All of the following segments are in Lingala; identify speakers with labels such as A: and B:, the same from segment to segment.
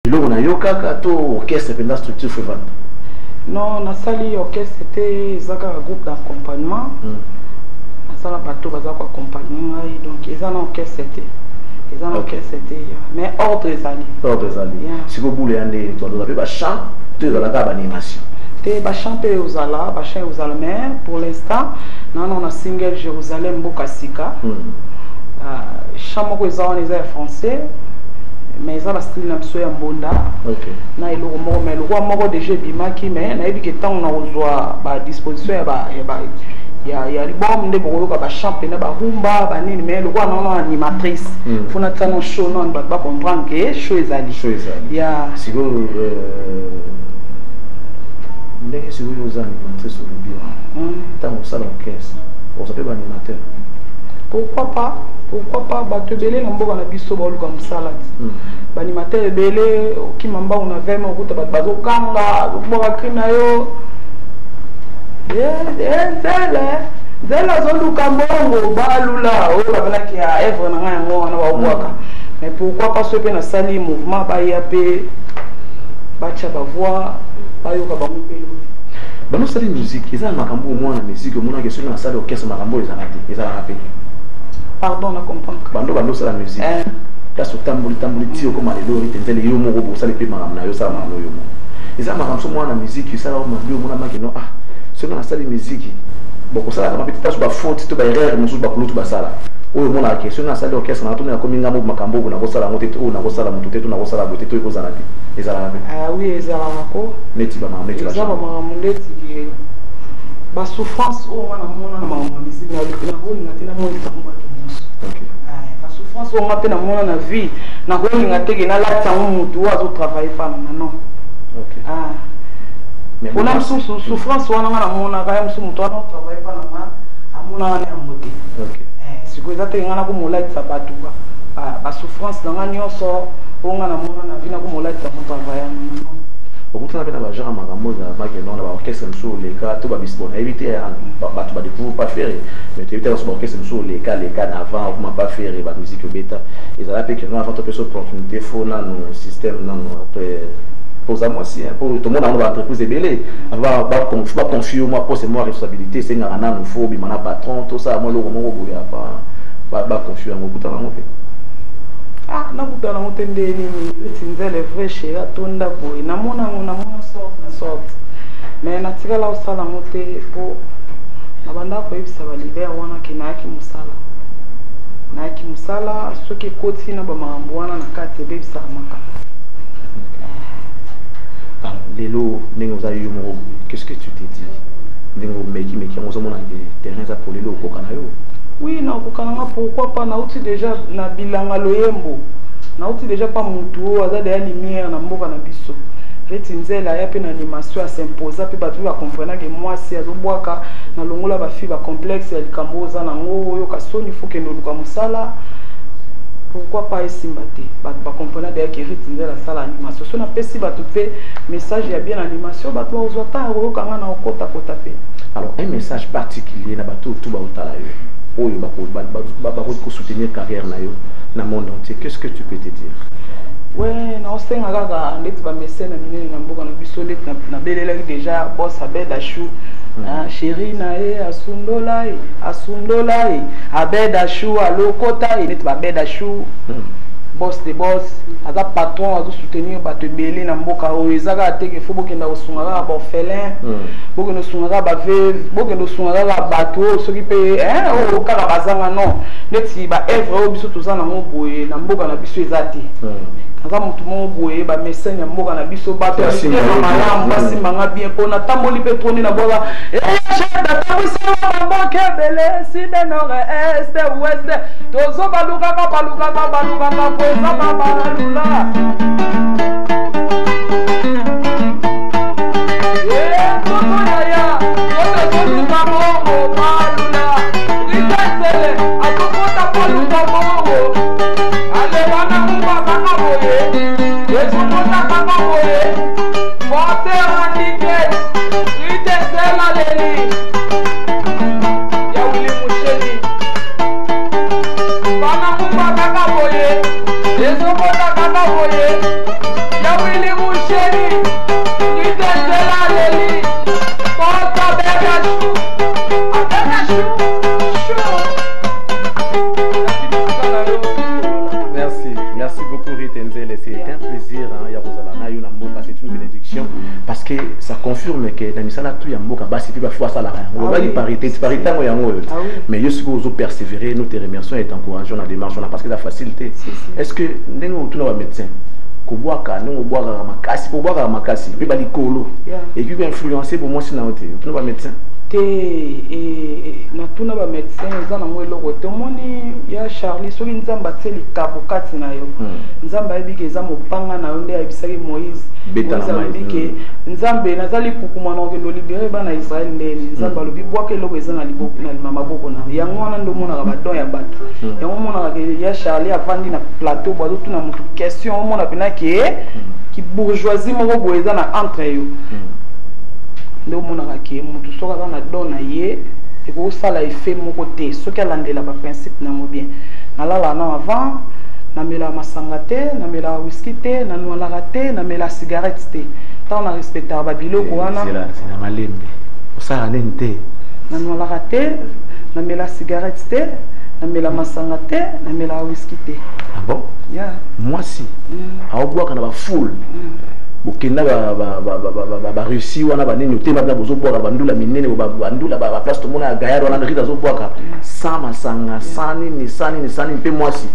A: Biloko na yo kaka to orchestre mpenza, structure faut evanda?
B: Non, nasali orchestre te, eza kaka groupe d'accompagnement. Nasala bato baza koaccompagne ngai, donc eza na orchestre te, eza na orchestre te, mais ordre ezali.
A: Ordre ezali. Sikoyo bule ya nde toadoza mpe bachant to ezala kaka baanimation?
B: Te, bachant mpe ozala, bachant ozala, mais pour l'instant nano na single Jérusalem mboka sika. Chant moko eza wana, eza ya français, mais eza bastyle na biso ya mbonda na eloko moko, mais lokwa moko déjà ebimaki. Mais nayebi ke ntango na kozwa badisposition ya album nde bokoyoka bachant mpena, barumba, banini. Mais lokwa nano animatrice, faut natia no show nano, bato bacomprendre ke show ezali.
A: Show ezali.
B: Ya.
A: Sikoyo ndenge sikoyo oza animatrice, olobi wana, ntango osala orchestre, oza mpe baanimateur?
B: Pourquoi pas, pourquoi pas? Bato ebele na mboka na biso baoluka mosala ti baanimateur ebele. Okima mbangu na veme, okuta bato bazokanga, azobwaka cri na yo. Nzele nzele azoluka mbongo, balula oyo babenaki ya œuvre na ngai, yango wana baobwaka. Mais pourquoi pas, soki mpe nasali mouvement, baya mpe batya bavoix, bayoka bango mpe lobi.
A: Banosali musique, eza na makambo omwana musique omonaki soki nasali orchestre, makambo oyo ezalaka te, ezalaka mpe?
B: Pardon, na comprendre.
A: Bando osala musique, place otamboli tamboli ti okoma lelo ete nzele yo moko bosali mpe makambo na yo, osala makambo yo moko, eza makambo so mwana musique esala mabe omona maki no? Ah, soki nasali musique, bokosalaka mabe te, taso bafaute to baerreur mosusu bakulutu basala oyo omonaka ke soki nasali orchestre na to nakomi ngambo, makambo oyo nakosala yango te, oyo nakosala motu te, to nakosala boye te, to ekozala te, ezalaka mpe?
B: Ah oui, ezalaka ko.
A: Neti bamakambo neti?
B: Eza bamakambo ndeti basouffrance oyo nga namona na makambo ya musique, nakolinga te namonisa yango bato nyonso. Basouffrance oyo nga mpe namona na vie, nakolinga te ke nalatisa yango motu oyo azotravaille pa nanga, non. Mpona mosusu souffrance wana nga namonaka ya mosusu, moto wana otravaille pa nanga amonaka na yango te. Sikoyo eza teke nga nakomolatisa bato basouffrance na nga nyonso oyo nga namona na vie, nakomolatisa moto travaille nanga, non.
A: Okutana mpe na bagenre makambo oyo ezalaki no na baorchestre mosusu oleka to babisi? Bon, nayebi te, bato badécouvre pas Ferre, mais toyebi te, baso baorchestre mosusu oleka leka na avant okoma pas Ferre, bamusique obeta, ezala mpe keno avant topesa opportunité, faut nano système nano poza mwasi po tomona yango baentreprise ebele, baconfie mwa poste, mwa responsabilité, esengaka nano faut obima na patron, tosala mwa eloko moko boye avant baconfie yango. Okutana yango mpe?
B: Ah, nakutana yango te. Nde nini, neti nzele vrai chéri atonda boye, namona yango, namona sorte na sorte, mais natikala kosala yango te, mpo nabandaka koyebisa baleader wana ke nayaki mosala, nayaki mosala. Soki ekoti na bamakambo wana na kati, ebebisaka makambo.
A: Lelo ndenge oza yo moko, qu'est-ce que tu te dis ndenge omeki meki yango, ozomona ke terrain eza polele, okoka na yo?
B: Oui, nakoka nanga, pourquoi pas? Nauti déjà na bilanga loyembo, nauti déjà pa motu oyo aza deya lumière na mboka na biso, Reti Nzela. Aya mpe na animation, asimposa mpe bato mpe bacomprenake mwasi azobwaka. Nalongola bafille bacomplexe ya likambo oyo oza nango, oyoka soni, faut kende oluka mosala. Pourquoi pas esimba te? Bato bacomprena deya ke Reti Nzela asala animation. So napesi bato mpe message ya bien, animation, bato bakozwa temps ya koyoka nga na kokotakota mpe.
A: Alors, un message particulier na bato oyo tu baotala yo, oyo bakoki kosoutenir carrière na yo na monde entier, qu'est-ce que tu peux te dire?
B: We, naosenga kaka ndeti bamesene minene na mboka na biso, ndeti nabelelaki déjà boss Abed Ashu, chéri na ye asundola ye, asundola ye, Abed Ashu alokota ye, neti baabed Ashu, boss de boss, aza patron, azosoutenir bato ebele na mboka oyo. Eza kaka teke faut bokenda kosunga kaka baorphelin, bokende kosunga kaka baveuve, bokende kosunga kaka bato oyo soki mpe oyo kaka bazanga, non. Neti baœuvre oyo biso toza nango boye na mboka na biso eza te. Aza motu moko boye, bamesene ya mboka na biso, bato ya mitema malamu, basimbanga bien, mpo natamboli mpe troni na bwaka natambwisanga bamboka ebele, sud, nord, est, ouest, tozo balukaka balukaka balukaka po eza babalula. Nzoto yaya nzoto ezoluka mbongo, balula ritesele azokota paluka mbongo, aleba na ngumba kaka boye, ezokota kaka boye, porter andike ritesela leli ya Wili Musheni, bana ngumba kaka boye, ezokota kaka boye.
A: plaisir, hein, ya kozala na yo na mboka, c'est une bénédiction parce que ça confirme que na misala tout ya mboka basi mpe bafo asalaka yango.
B: Ah
A: Olobaki
B: oui.
A: parité, parité yango yango oyo.
B: Ah oui.
A: Mais yo sikoyo ozo persévérer, nous te remercions et t'encourageons na démarche wana parce que eza facilité.
B: Si, si.
A: Est ce que ndenge otuna bamédecin kobwaka, ndenge obwakaka makasi, po obwakaka makasi mpe balikolo ekoki koinfluence bo mwasi na yo te? Otuna bamédecin?
B: Te, natuna bamédecin, eza nango eloko te. Omoni ya Charlie, soki Nzambe atie likabo kati na yo, Nzambe ayebi ke eza mopanga na yo. Nde ayebisaki Moïse.
A: Beta na
B: Moïse
A: mai.
B: alobi ke Nzambe, naza likukuma na okende olibere bana Israel ndeni. Nzambe alobi bwaka eloko eza na na maboko na yo. Yango wana nde omonaka badon ya bato. Yango omonaka ke ya Charlie avandi na plateau bo azotuna motu question, omona mpena ke kibourgeoisie moko boye eza na entre yo. Nde omonaka ke motu soki aza na don na ye, ekosala effet moko te soki alandela baprincipe nango bien. Nalalaka nano avant, namelaka masanga te, namelaka whisky te, nanwalaka te, namelaka cigarette te. Ntango na respectaka babiloko wana.
A: Zela na malembe, osala nini te?
B: Nanwalaka te, namela cigarette te, namela masanga te, namelaka whisky te.
A: Ah bon?
B: Yeah.
A: Mwasi aobwaka na bafoule, bokenda barussie wana, banini, otema mpena, bozobwaka bandula minene, bandula baplace tomona ya gayard wana, Rita azobwaka sans masanga, sans nini, sans nini, sans nini, mpe mwasi.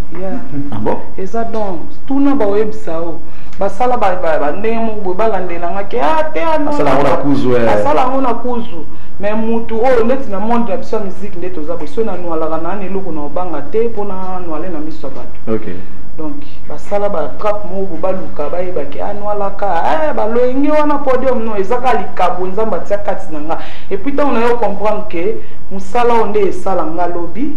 A: Ah bon?
B: Eza don. Tuna baoyebisa o basala bandenge moko boye, balandelanga ke ah te, ah non.
A: Asala yango na kuzu, eh.
B: Asala yango na kuzu. Mais mutu oyo neti na monde na biso ya musique nde toza boye, soki nanwalaka na na eloko na obanga te mpona nwale na miso ya bato. Donc basala batrape moko bo baluka bayebake anwalaka, eh, baloyenge wana podium. No, eza kaka likabo Nzambe atia kati na nga. Et puis ntango nayo comprendre ke mosala oyo nde esala nga lobi,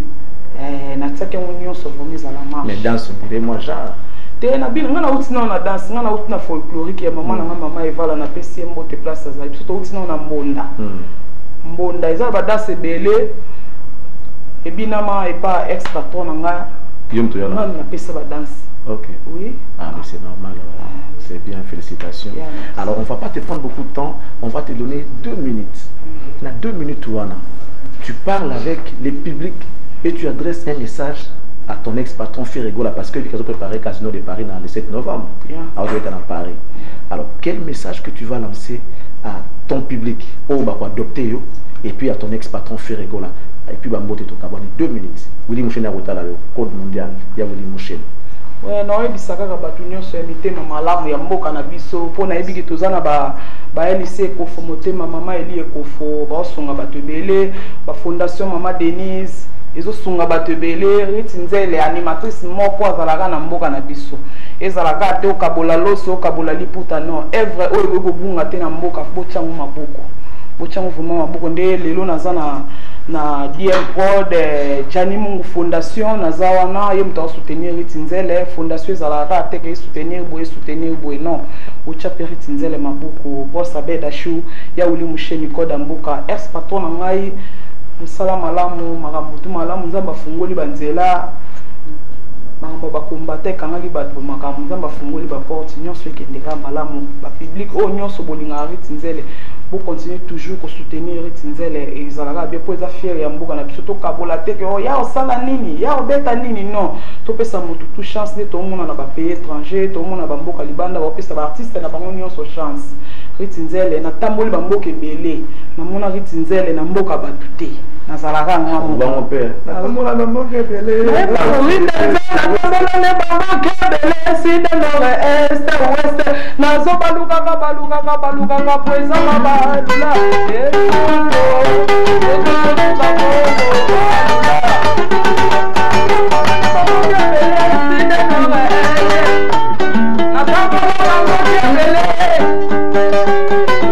B: eh, natiaki yango nyonso vraiment ezala marche.
A: Mais danse, ondire moi genre.
B: Te, na bino nga nauti nao na danse, nga nauti na folklorique ya mama na nga, mama Evala, napesi ye mbote place azali. Biso touti nao na mbonda. Mbonda eza na badanse ebele ebinama epa ex patron na nga.
A: Yo moto yana?
B: Nani napesa badanse. Oui.
A: Ah, mais c'est normal, voilà. C'est bien, félicitations.
B: Yeah, merci.
A: Alors, on va pas te prendre beaucoup de temps, on va te donner 2 minutes. Na 2 minutes, wana, tu parles avec les publics et tu adresses un message à ton ex-patron Ferre Gola parce que lui a préparé Casino de Paris dans le 7 novembre. Alors, je vais être dans Paris. Alors, quel message que tu vas lancer à ton public, au bah, quoi, adopter yo, et puis à ton ex-patron Ferre Gola? Et puis, bah, mbote tokabwani, 2 minutes. Willy Mouchene Akotala, yo, code mondial. Ya Willy Mouchene.
B: Ouais, naoyebisa kaka bato nyonso ya mitema malamu ya mboka na biso, mpo nayebiki toza na baelise Ekofo, motema mama Eli Ekofo, baosunga bato ebele, bafondation mama Denise ezosunga bato ebele. Riti Nzele, animatrice moko azalaka na mboka na biso, ezalaka te okabola loso, okabola liputa, non. Œuvre oyo ekoki kobunga te na mboka, botiango maboko, botiango vraiment maboko. Nde lelo naza na DM Prod, Jani Mungu Fondation, naza wana, ye moto asoutenir Riti Nzele Fondation. Ezalaka kaka te ke esoutenir boye, esoutenir boye, non. Otya mpe Riti Nzele maboko, boss Abed Ashu, ya Wili Musheni, code mboka, ex patron na ngai, mosala malamu, makambo tu malamu, Nzambe afungoli banzela, makambo bakombata ekangaki bato, makambo Nzambe afungoli baporte nyonso, ekendeka malamu. Bapublic oyo nyonso bolingaka Riti Nzele, bocontinue toujours kosoutenir Riti Nzele, ezalaka bien mpo eza fier ya mboka na biso. Tokabola te ke o ya osala nini, ya obeta nini, non. Topesa motu tu chance. Nde tomona na bapays étranger, tomona bamboka libanda baopesa baartiste na bango nyonso chance. Riti Nzele, natamboli bamboka ebele, namona Riti Nzele na mboka bato te, nazalaka nga moko.
A: Bango mpe natambola na mboka ebele.
B: Natambola ne bamboka ebele, sud, nord, est, ouest, nazobalukaka balukaka balukaka po eza mabalula. Bamboka ebele, sud, nord, est, natambola bamboka ebele.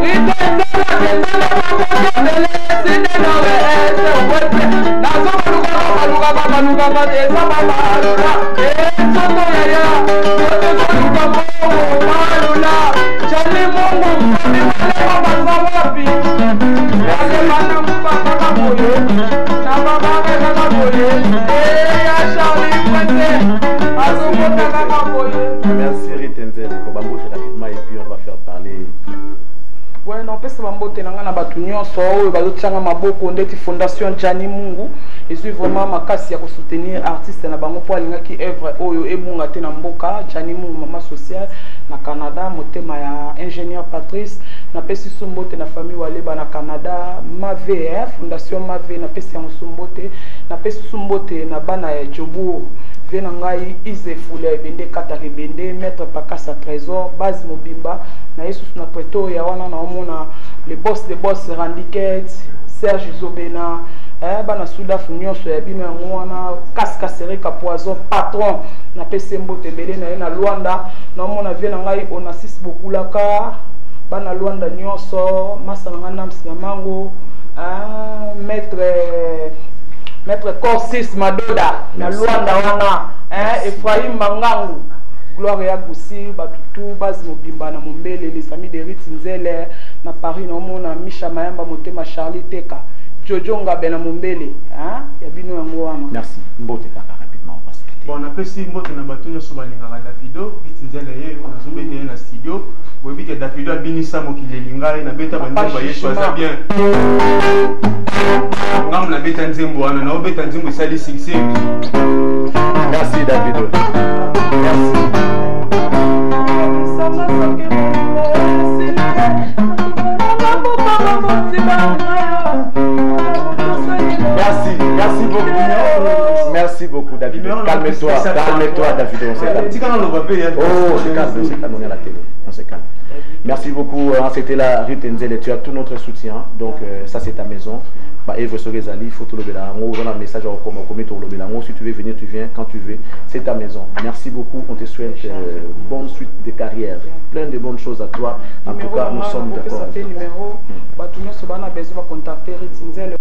B: Rite Nzele akendele bamboka ebele, sud, nord, est, ouest, nazobalukaka balukaka balukaka, eza mabalula. Nzoto yaya tozoluka mbongo malula. Jali Mungu mami walema baza wapi? Walema nangu bakaka boye na babaka kaka boye. Eya Charlie Prince azomota kaka boye.
A: Merci Rite Nzele. Bambote rapidement et puis on va faire parler.
B: Ouais, napesa bambote na ngai na bato nyonso oyo bazotianga maboko, ndeti Fondation Jani Mungu ezwi vraiment makasi ya kosoutenir artiste na bango, mpo alingaki œuvre oyo ebunga te na mboka. Jani Mungu, mama sociale na Canada, motema ya ingénieur Patrice. Napesi su mbote na famille Waleba na Canada, Mave, Fondation Mave, napesi yango su mbote. Napesi su mbote na bana ya Jobour, vie na ngai Ise Fule ya Ebende, Kataka Ebende, maître Pakasa Trésor, base mobimba na ye. Susu na Pretoria wana naomona le boss de boss, Randiket Serge Zobena, bana Sudaf nyonso ya bino yango wana, Kaskasereka Poison patron, napesi mbote ebele na ye. Na Lwanda naomona vie na ngai Onasis Bokulaka, bana Lwanda nyonso, masa na ngai Nams na Mango, maître Corsis Madoda na Lwanda wana, Ephraim Mangangu, Gloire ya Gusi, bato tu base mobimba na Mombele, les amis de Rit Nzele na Paris. Naomona Misha Mayamba, motema Charlie Teka, Jojo Ngabe na Mombele, ya bino yango wana.
A: Merci. Mbote kaka rapidement parce que
C: Bon, napesi mbote na bato nyonso balingaka Davido Rit Nzele. Ye oyo nazobeta ye na studio, boyebi ke Davido abinisa mokili elinga ye. Nabeta banzembo ya Yesu, aza bien. Ngambo nabeta nzembo wana, naobeta nzembo esali succès.
A: Merci Davido, merci. Merci, merci beaucoup. Merci beaucoup, David. Calme-toi, calme-toi, David. On se calme. Oh, on se calme, on se calme, on est à la télé. On se calme. Merci beaucoup. Hein, c'était la Ruth Nzele. Tu as tout notre soutien. Donc, ça, c'est ta maison. Bah, Eve Sorezali, il faut tout le belango. On a un message à. Si tu veux venir, tu viens quand tu veux. C'est ta maison. Merci beaucoup. On te souhaite bonne suite de carrière. Plein de bonnes choses à toi. En tout cas, nous sommes d'accord.
B: Numéro, bato nyonso bana besoin bacontacter Ruth Nzele.